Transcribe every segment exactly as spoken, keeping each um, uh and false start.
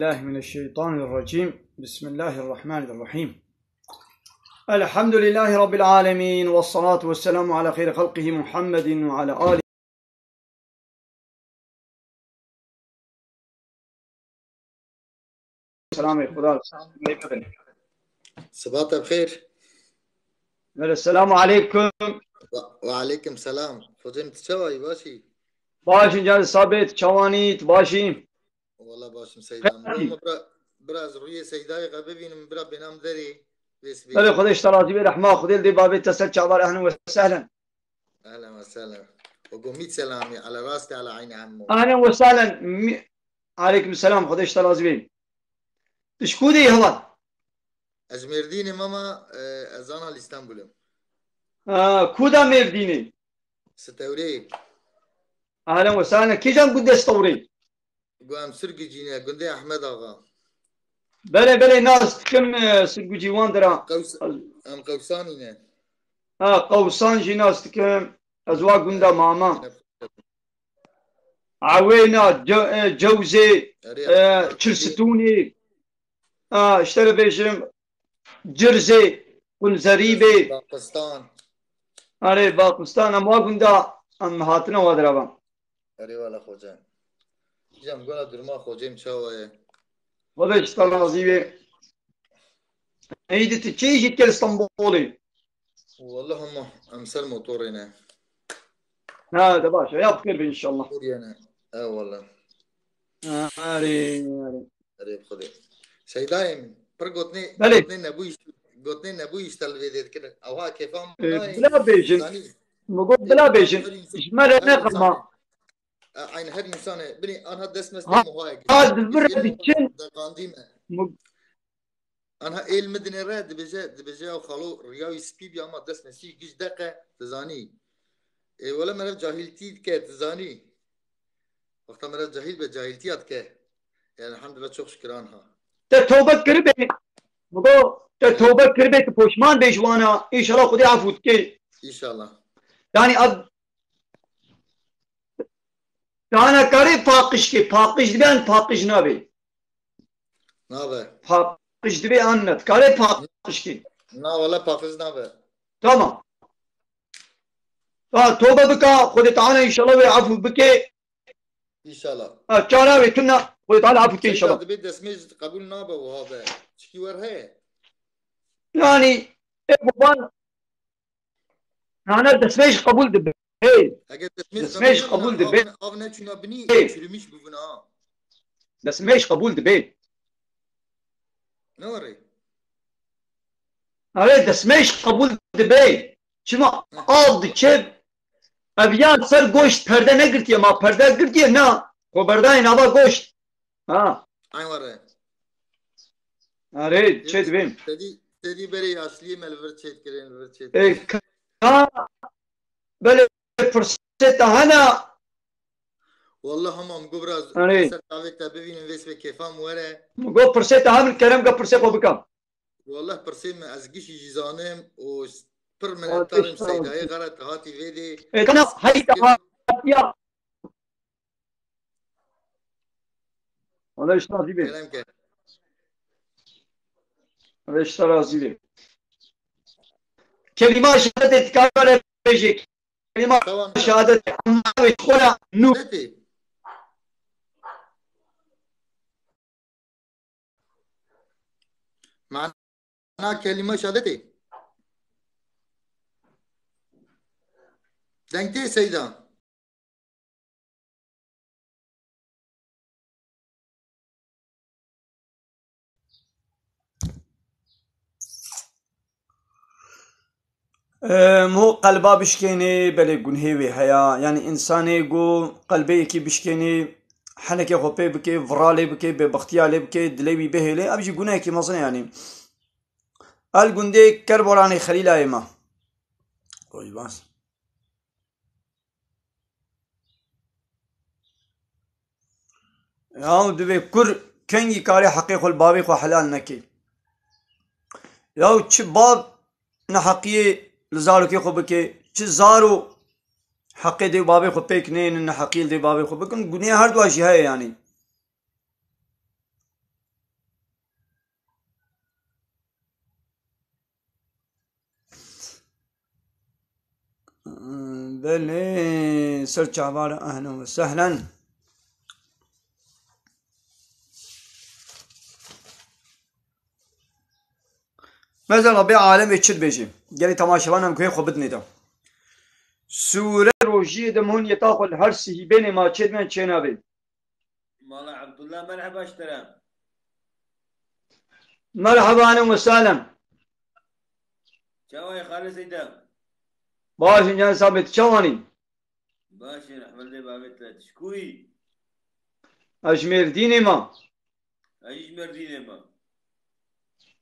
بالله من الشيطان الرجيم. بسم الله الرحمن الرحيم. الحمد لله رب العالمين، والصلاة والسلام على خير خلقه محمد وعلى آله. Selamê Xuda li ser bibin. Siba te bi xêr. Belê, selamu aleykum. Ve, ve aleykum selam. Xocem, tu çawa yî, baş î? Baş in, can sabit, çawanî, tu baş î? Wala baş im Seyda. Xêr. Bira, bira ez rûyê Seydayê xwe bibînim, bira bênam derê, vê sibê. Belê, Xwedê ji te razî be, rehma Xwedê li dê babê te ser çavar, ehlen we sehlen. Ehlen we sehlen. Û go mît selamî, ele rastî, ele eynî hemû. Ehlen we sehlen. Mi-, aleykum selam, Xwedê ji te razî be. Tu ji ku de yî heval? Ez ji Mêrdînê mama, e, ez zana li Îstanbulê. Ha, ku da Mêrdînê? Stewrê. Ehlen we sehlen. Kîjan gundê Stewrê? Go em Sirgicî ne, gundê Ehmed Axa. Belê, belê, nas dikim, e, Sirgicî wan dira. Qews-, em Qewsanî ne. Ha, Qewsan jî nas dikim. Ez wa gunda mama. Ewêna, Ce-, e, Cewzê, Erê, e, Erê. Çilsitûnî. Ha, ji te re bêjim, Cirzê, Qunzerîbê. Baqistan. Erê, Baqistan, em wa gunda, em hatine wa dira van. Erê, wela Xocem. Cem, gona durma Xocem çawa ye? Xwedê ji te razî be. Ey di tu çi jî dikel Stenbolê? Wala hema em ser motorê ne. Ha, de baş e. Ya bi xêr be inşallah. Xêr ye ne. E wala. Erê, erê. Erê bi Xwedê. Seydayê min, pir gotinê, Belê. Gotinê nebûyî, gotinê nebûyî ji te li vê dê dikirin. Ewa kêfa min E, nayê. Bila bêjin. Zanî. Min got bila bêjin. Ji me re neqema. E, eyn her însanê. Binê anha dest mestê Ha, muhayê ha, gişt. Di vir diçin. Deqandî me. Mu- Anha êl mi dinêre, dibêje, dibêje ya xalo riya wî spî bî ama dest mestî giş deqe, tu zanî. Ê, wele meriv cahîltî dike, tu zanî. Wexta meriv cahîl be, cahîltiya dike. Yani elhamdülillah, çok şükür anha. Te tobe kiribe. Mugo, te tobe kiribe, tu poşman be ji wana. Înşallah Xwedê afû dike. Înşallah. Yani ad-, Dana karê paqij ke, paqij dibe an paqij nabe? Nabe. Paqij dibe an ne? Karê paqij ke. Na, wala paqij nabe. Tamam. Ha, tobe bika, Xwedê Teala înşallah wê afû bike. Înşallah. Ha, çara wê tune, Xwedê Teala afû bike înşallah. Dibe destmêj qebûl nabe wiha be. Çikî wer heye? Yani, e, baban Nane destmêj qebûl dibe. Eger destmêj Destmêj qebûl qebûl dibe. Av, av neçûna binî, Hey. Çürümüş bibûna ha. Destmêj qebûl dibe. Ne were? Erê, destmêj qebûl dibe. Çima Heh. Av diçe, ev ya ser goşt perde negirtiye, ma perde girtiye, na. Xwe berdayê nava goşt. Ha. Ay were. Erê, çê dibêm. Tedî, tedî berê yaşliyê me li vir çêt kirin, li vir çêt Ê, kirin. Ka, belê pirsê te hene. Wallah hema min got biraz Erê. Ser çavê te bivînin vê sibê kêfa min were. Min got pirsê te hene, kerem ke pirsê xwe bike. Wallah pirsê min ez gişî jî zanim û pir Wa minetdar im tişt Seydayê xera te hatî vê dê. Ê, kana heyî te hatiya. Xwedê ji te razî be. Kerem ke. Xwedê ji te razî be. Kelîma şehadetê dikare bêje. Kelîma Tamam. Şehadetê. Amma ve kola nu. Şehadetê. Mana kelîma şehadetê. Deng tê Seyda. Em, ho qelba bişkênê, belê gunhê wê heya. Yanî însanê ku qelbê yekî bişkênê, henekê xwe pê bike, vira lê bike, bêbextiya lê bike, dilê wî bihêlê, ev jî gunehekî mezin e yanî. El gundê Kerboranê Xelîlayê me. Rojbas. Yaw divê kur kengî karê heqê xwe li bavê xwe helal neke. Yaw çi bav neheqiyê li zarokê xwe bike, çi zaro heqê dê û bavê xwe pêk neynin, neheqiyê li dê bavê xwe bikin, gunê her dua jî heye yanî. Belê, ser çavan, ehlen ve sehlen. Mesela Rebê alemê çi dibêje? Gelê temaşevanan guhê xwe bidinê de. Sûre rojiyê de min yeta xwe li her sihî bênê ma çê dibên çê nabên. Mala Abdullah, merheba ji te re. Merheba, ehlen ve sehlen. Çawa yî Xalê Seyda? Baş in can sabê, tu çawan î? Baş in, rehmet lê bavê te. Tu ji ku yî? Ez ji Mêrdînê me. Ez jî ji Mêrdînê me.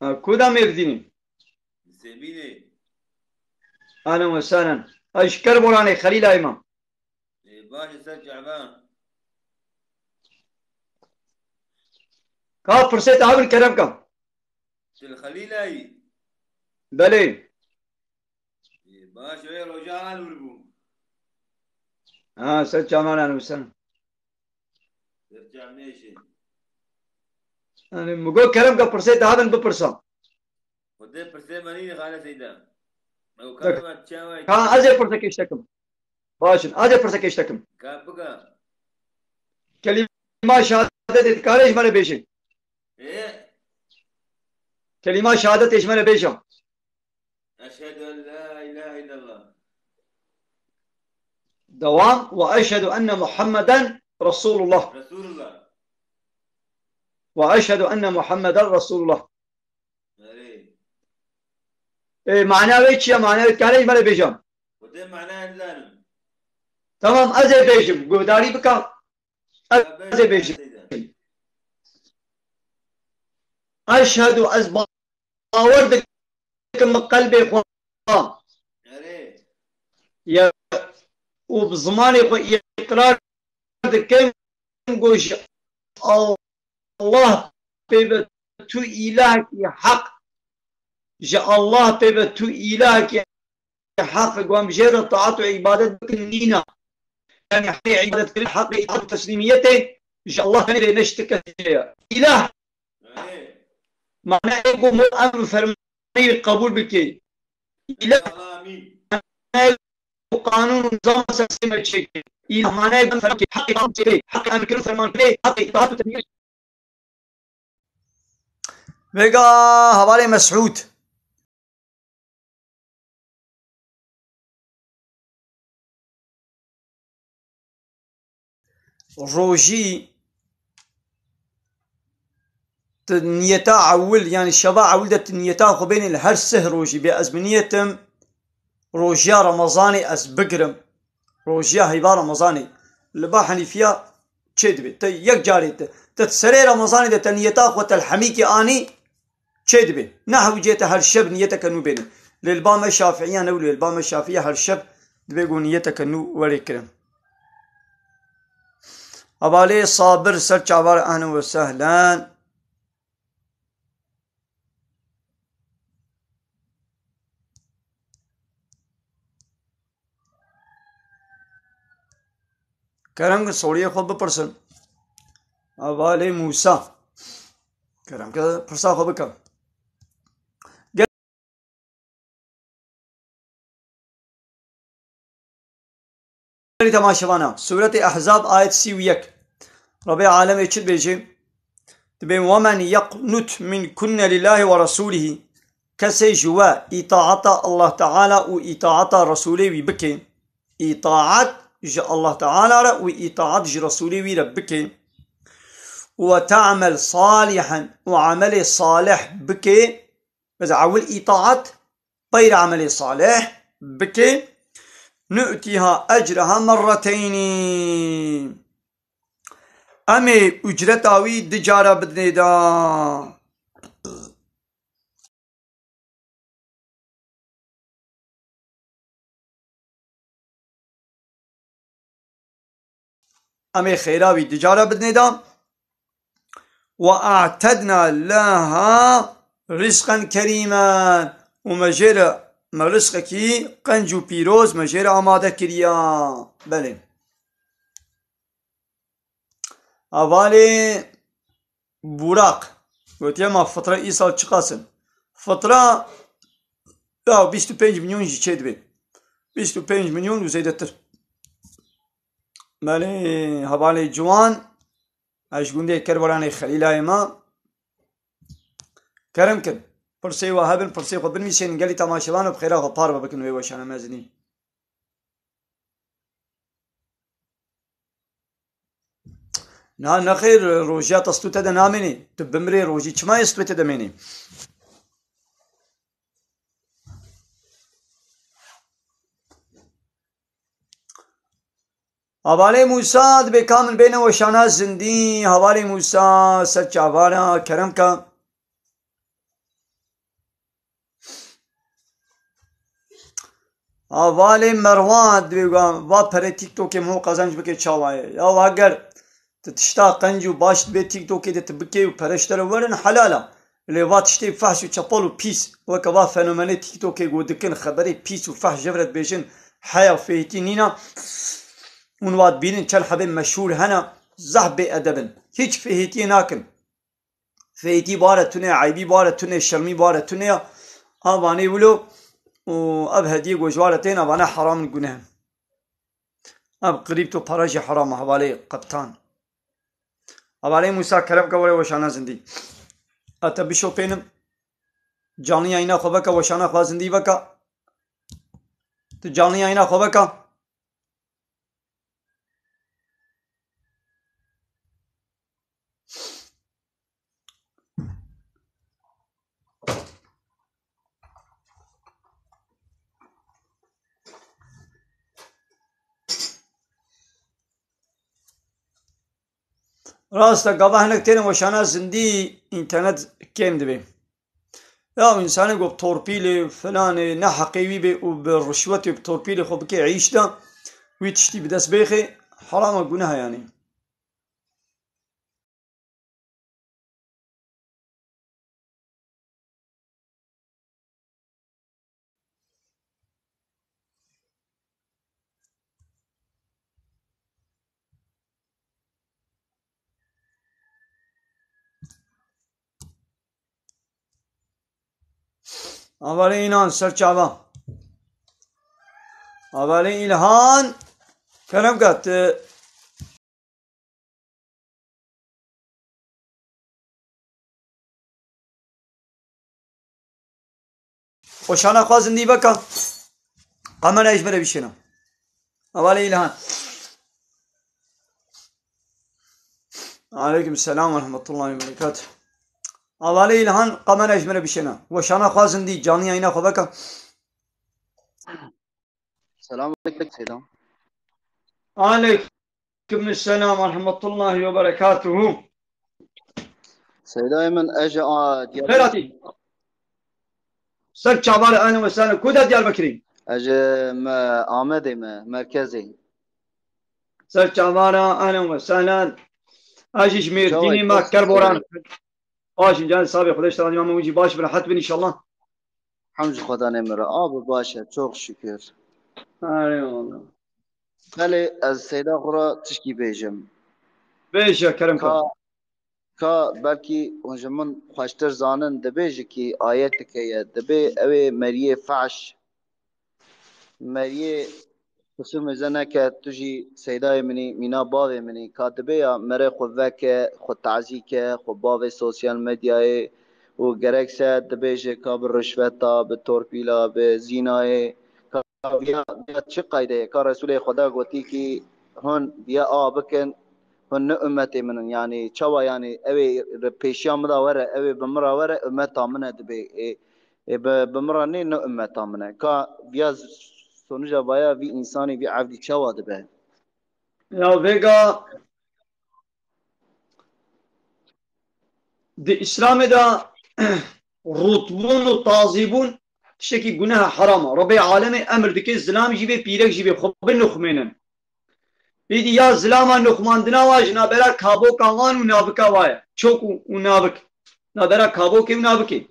Ha, ku da Mêrdînê? Li Sêmînê. Ehlen ve sehlen. Ez ji Kerboranê, Xelîlayê me. Ê, baş e, ser çavan. Ka pirsê te hebin, kerem ke. Tu li Xelîlayî? Belê. Ê, baş e, roja hal wir bû. Ha, ser çavan, ehlen ve sehlen. Ser çav nêşe. Yani, min got kerem ke pirsê te hebin bipirsa. Xwedê pirsê me nîne Xalê Seyda. Ew Dek-, karê me çawa ye? Ha, ez ê pirsekê ji te kim. Baş in, ez ê pirsekê ji te kim. Ka bika. Kelîma şehadetê dikarê ji me re bêje? Ê? Kelîma şehadetê ji me re bêje. Eşhedü en la ilahe illallah. Dewam. Ve eşhedü enne Muhammeden Resulullah. Resulullah. Ve eşhedü enne Muhammeden Resulullah. Erê. E, mana wê çi ye? Mana wê dikarê ji me re bêje? Xwedê mana nizanim. Tamam, ez ê bêjim. Guhdarî bike. Ez ê bêjim. Eşhedû, ez bawer dikim bi qelbê xwe. Erê. Ya, û bi zimanê xwe îqrar dikim ku ji Allah pê ve tu îlahekî heq, ji Allah pê ve tu îlahekî heq, ku em jê re taat û îbadet bikin, nîna. Yani heqê îbadetkirin, heqê îtaat û teslîmiyetê ji Allah tenê re, ne ji ti kesê ye. Îlah. Manayê ku em fermanê wî qebûl bikê. Îlah. Manayê ku qanûn û nizama ser sê me çêkê. Îlah manayê ku em ferman kê, heqê qanûn çêkê, heqê emrkirin û fermankirinê, heqê îtaat û teslîmiyetê. Vêga hevalê Mesûd. Rojî tu niyeta ewil, yani şeva ewil de tu niyeta xwe bênî li her sih rojî bê. Ez bi niyetim rojiya Remezanê ez bigirim. Rojiya heyva Remezanê li ba Henîfiya çê dibê. Te yek carê te, te serê Remezanê de te niyeta xwe te li hemîkê anî, çê dibê. Ne hewcê te her şev niyeteke nû bênî. Lê li ba me Şafiiyan ew, lê li ba me Şafiiya her şev dibê ku niyeteke nû were kirin. Hevalê Sabir ser çavar, ehlen ve sehlen. Kerem ki soriyê xwe bipirsin. Hevalê Mûsa. Kerem ki pirsa xwe bikin. Gelî temaşevana, Sûretê Ehzab, ayet sî û yek. Rebê alemê çi dibêje? Dibê, "Ve men yeqnut minkunne lillahi ve rasulihî." Kesê ji we îtaata Allah Teala û îtaata Resûlê wî bike. Îtaat ji Allah Teala re û îtaat ji Resûlê wî re bike. "Ve te'mel salihen", û emelê salih bike. Bes ewil îtaat, peyre emelê salih bike. "Nu'tiha ecreha merreteynî." Em ê ucreta wî du cara bidinê da. Em ê xêra wî du cara bidinê da. "Ve a'tedna leha rizqen kerîmen." Û me jê re, me rizqekî qenc û pîroz me jê re amade kiriya. Belê. Hevalê Burak. Gotiye, "Ma fitra îsal çiqas in?" Fitra ya bîst û pênc milyon jî çê dibe. Bîst û pênc milyon û zêdetir. Belê, hevalê ciwan, ez ji gundê Kerboranê Xelîlayê me. Kerem kin, pirsê we hebin, pirsê xwe binivîsên, gelî temaşevan û bi xêra xwe parve bikin wê weşana mezinî. Na, nexêr, rojiya te stû te de namênê. Tu bimirê, rojî çima yê stû te de mênê? Hevalê Mûsa, dibê ka min bêne weşana zindî. Hevalê Mûsa, ser çavana, kerem ke. Hevalê Merwan, dibê va, va perê TikTokê min qezenc bike, çawa ye? Ya heger tu tişta qenc û baş dibê TikTokê de tu bikê û pere ji te re werin, helal e. Lê va tiştê fehş û çepel û pîs, weke va fenomenê TikTokê ku dikin, xeberê pîs û fehş ji vir re dibêjin, heya fêhîtî nîna. Hûn va dibînin çend hebê meşhûr hene, zehf bêedeb in. Hîç fêhîtiyê nakin. Fêhîtî bare tune, eybî bare tune, şermî bare tune ya. A vanê wilo û ev hediyê ku ji ware tên, a vane heram in, guneh in. Ev krîpto para jî heram e, hevalê qeptan. Hevalê Mûsa, kerem ke were weşana zindî. A te bişopênim. Canlı yayına xwe veke, weşana xwe zindî veke. Tu canlı yayına xwe veke. Rast e, gava hinek têne weşana zindî, înternet kêm dibe. Ya însanê ku bi torpîlê, filanê, ne heqê wî bê û bi rişwetê, bi torpîlê xwe bike îş de, wî tiştî bi dest bêxê, heram e, guneh e yanî. Hevalê Îlhan, ser çava. Hevalê Îlhan, kerem ke tu Weşana xwe zindî veke. Kamerayê ji me re bişêne. Hevalê Îlhan. Aleyküm selam ve rahmetullahi ve berekatuh. Hevalê Îlhan, kamerayê ji me re bişêne. Weşana xwe zindî, canlı yayına xwe veke. Selam aleyküm Seyda. Aleyküm selam ve rahmetullahi ve berekatuhu. Seydayê min, ez ji, a, Diyarbekir. Xêratî. Ser çavara, ehlen ve sehlen. Ku de Diyarbekirî? Ez ji me, Amedê me, merkezê. Ser çavara, ehlen ve sehlen. Ez jî ji Mêrdînê me, Kerboran. Baş in, canê sabê, Xwedê ji te razî, ma wî jî baş bin, rehet bin înşallah. Hemd ji Xwedanê min re. Abi baş e, çok şükür. Eyvallah. Belê ez Seyda xwe re tişkî bêjim. Bêje, kerem ke. Ka, ka belkî hûn ji min xweştir zanin, dibê ji kî ayeteke ye, dibê ew ê meriyê fehş, meriyê qisûmê ze neke, tu jî Seydayê min î, mîna bavê min î, ka dibê ya mere xwe veke, xwe tazî ke, xwe bavê sosyal medyayê û gerekse dibêje ka bi rişweta, bi torpîla, bi zînayê, ka viya, viya çi qayde ye? Ka Resûlê Xweda gotî kî hûn viya a bikin, hûn ne ummetê min in. Yanî çawa, yanî ew ê pêşiya min de were, ew ê bi min re were, ummeta min e dibê. Ê, ê bi, bi min re nê, ne ummeta min e. Ka viya z-, sonuca vaya vî însanî, vî evdî çawa dibe? Ya vêga di Îslamê de rûtbûn û tazîbûn tiştekî guneh e, heram e. Rebê alemê emir dike, zilam jî bê, pîrek jî bê, xwe binixumênin. Êdî ya zilama nixumandina wa ji nabera kaboka wan û navika wa ye. Çok û, û navik. Nabera kabokê û navikê.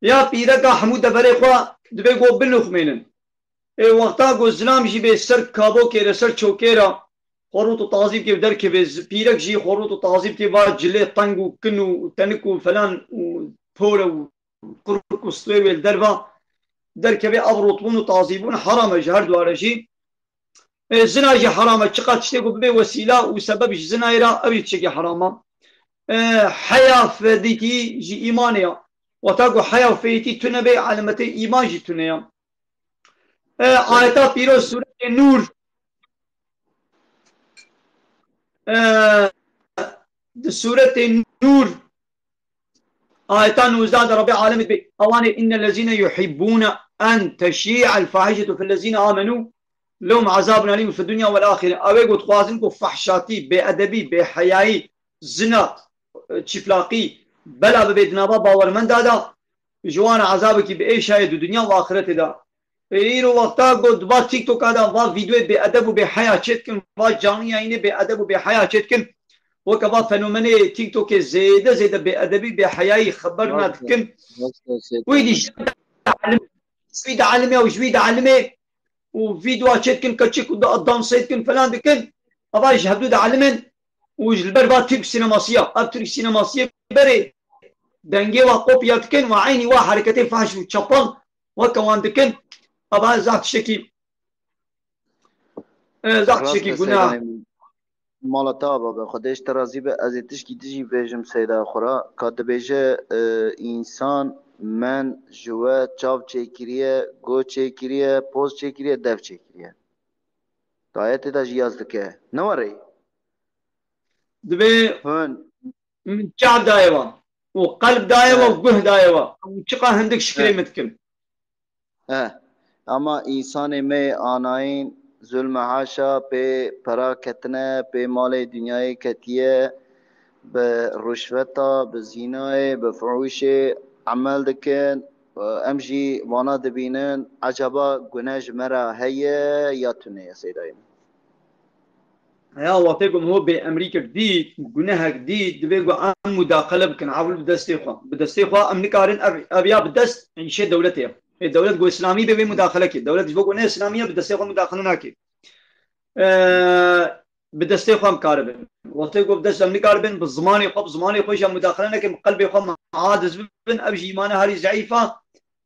Ya pîreka hemû deverê xwe dibê ku binixumênin. Ê wexta ku zilam jî bê ser kabokê re, ser çokê re, xwe rût û tazî bike, derkeve, z-, pîrek jî xwe rût û tazî bike, va cilê teng û kin û tenik û felan û pore û qurk û stûyê wê li derva. derkeve ev rotbûn û tazîbûn heram e ji her duware jî. E, zina jî heram e. Çiqas tiştê ku bibe wesîla û sebeb ji zinayê re, ew jî tiştekî heram e. E, heya fedîtî ji îmanê ye. Wata ku heya fedîtî tune be, elemetê îman jî tune ye. E, ayeta pîroz Sûretê Nûr. E, di Sûretê Nûr, ayeta nûzdeh de Rebê Alemê dibê, ewanê, innellezîne yuhibbûne en teşî'el fahişetu fillezîne amenû lehum azabun elîm fid dunya vel axire. Ew ê ku dixwazin ku fehşatî, bêedebî, bêheyayî, zina, çîflaqî, bela bibe di nava bawermenda de, ji wan re ezabekî bi êş heye di dinya û axretê de. Ê, îro wexta ku di va TikToka de va vîdeoyê bêedeb û bêheya çêdikin, va caniyayînê bêedeb û bêheya çêdikin, weke va fenomenê TikTokê zêde zêde bêedebî, bêheyayî xeber nadikin. Wî dî ji wî de elimê, ji wî de elimê û ji wî de elimê û vîdeoya çêdikin, keçik û da-, dansê dikin, falan dikin. Ava ji hevdû de elim in û ji li ber va Türk sinemasî ya. Ev Türk sinemasiyê berê dengê wa kopya dikin û eynî wa hereketê fahş û çapal weke wan dikin. Ava zaf tiştekî, e, zaf Rast tiştekî e, gunah. Seyda Eymen. Mala te ava be, Xwedê ji te razî be. Ez ê tişkî dijî bêjim Seyda xwe re. Ka dibêje, e, însan men ji we çav çêkiriye, go çêkiriye, poz çêkiriye, dev çêkiriye. Di ayetê de jî yaz dike. Ne were? Dibê Hûn. min çav daye wan û qelb daye wan He. û guh daye wan. Ew çiqa hindik şikrê He. min dikin. He. Ama însanê me anayîn zulme haşa pê pera ketine, pê malê dinyayê ketiye, bi ruşveta, bi zînayê, bi fuhuşê emel dikin. Em jî vana dibînin, ecaba gune ji me re heye ya tune ye, Seydayê min? Heya wextê ku min ho bêemrî kir, dît, gunehek dît, divê ku em mudaxele bikin, evl bi destê xwe. Bi destê xwe em nikarin ev, ev ya bi dest îşê dewletê ye. Ê dewlet ku îslamî be wê mudaxele kê. Dewlet ji bo ku ne îslamî ye, bi destê xwe mudaxele nake. E, bi destê xwe em karibin. Wextê ku bi dest em nikaribin, bi zimanê xwe, bi zimanê xwe jî em mudaxele nekin, bi qelbê xwe em aciz bibin, ev jî îmana herî zeîf e.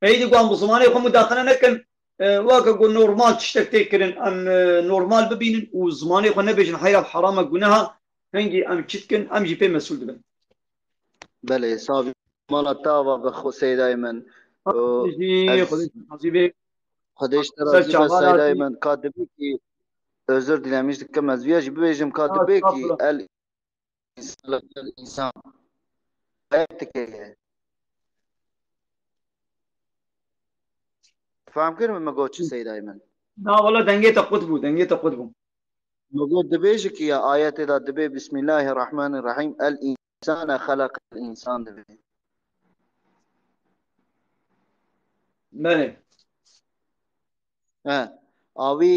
Êdî ku em bi zimanê xwe mudaxele nekin, e, weke ku normal tiştek tê kirin, em, e, normal bibînin û zimanê xwe nebêjin, heyra heram e, guneh e, hingî em çi dikin, em jî pê mesûl dibin. Belê, sabî mala te ava be xwe Seydayê min. Û Jî ez Xwedê razî bê. Xwedê ji te Ser razî be çava Seydayê razî. min. Ka dibê kî, özür dilemiş dikim, ez viya jî bibêjim, ka Ha, dibê kî estağfurullah. el insan, el insan. Ayeteke ye. Fam kir mi, me got çi Seydayê min? Na, wala dengê te qut bû, dengê te qut bû. Me got dibêje kî ya ayetê de dibê Bismillahirrahmanirrahim. El insane xeleqel insan dibê. Belê. He. Awî,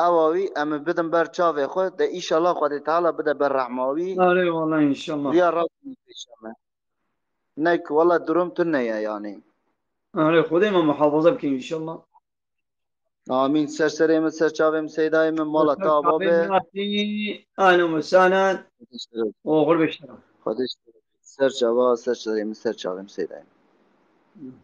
ew awî em ê bidin ber çavê xwe de, înşallah Xwedê Teala bide ber rehma wî. Erê wala înşallah. Riya rast pêşe me. Nek wala durum tune ye yanî. Erê Xwedê me muhafaza bike înşallah. Amîn. Ser serê min, ser çavê min, Seydayê min, mala te ava be. Ahlen ve sahlen. Oxir be ji te re. Xwedê ji te re. Ser çava, ser serê min, ser çavê min, Seydayê min.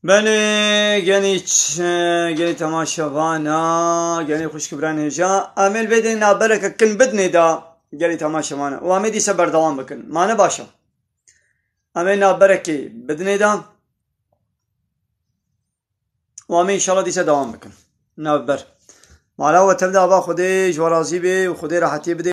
Belê, genî ç-, genî temaşevana, genî xwişk bira nêja. Em ê li vê dê navbereke kin bidinê da, genî temaşevana. Û em ê dîse berdewam bikin. Mane baş e. Em ê navberekê bidinê da. Û em ê înşallah dîse dewam bikin. Navber. Mala we tev de ava Xwedê ji we razî bê û Xwedê rehetiyê bidê.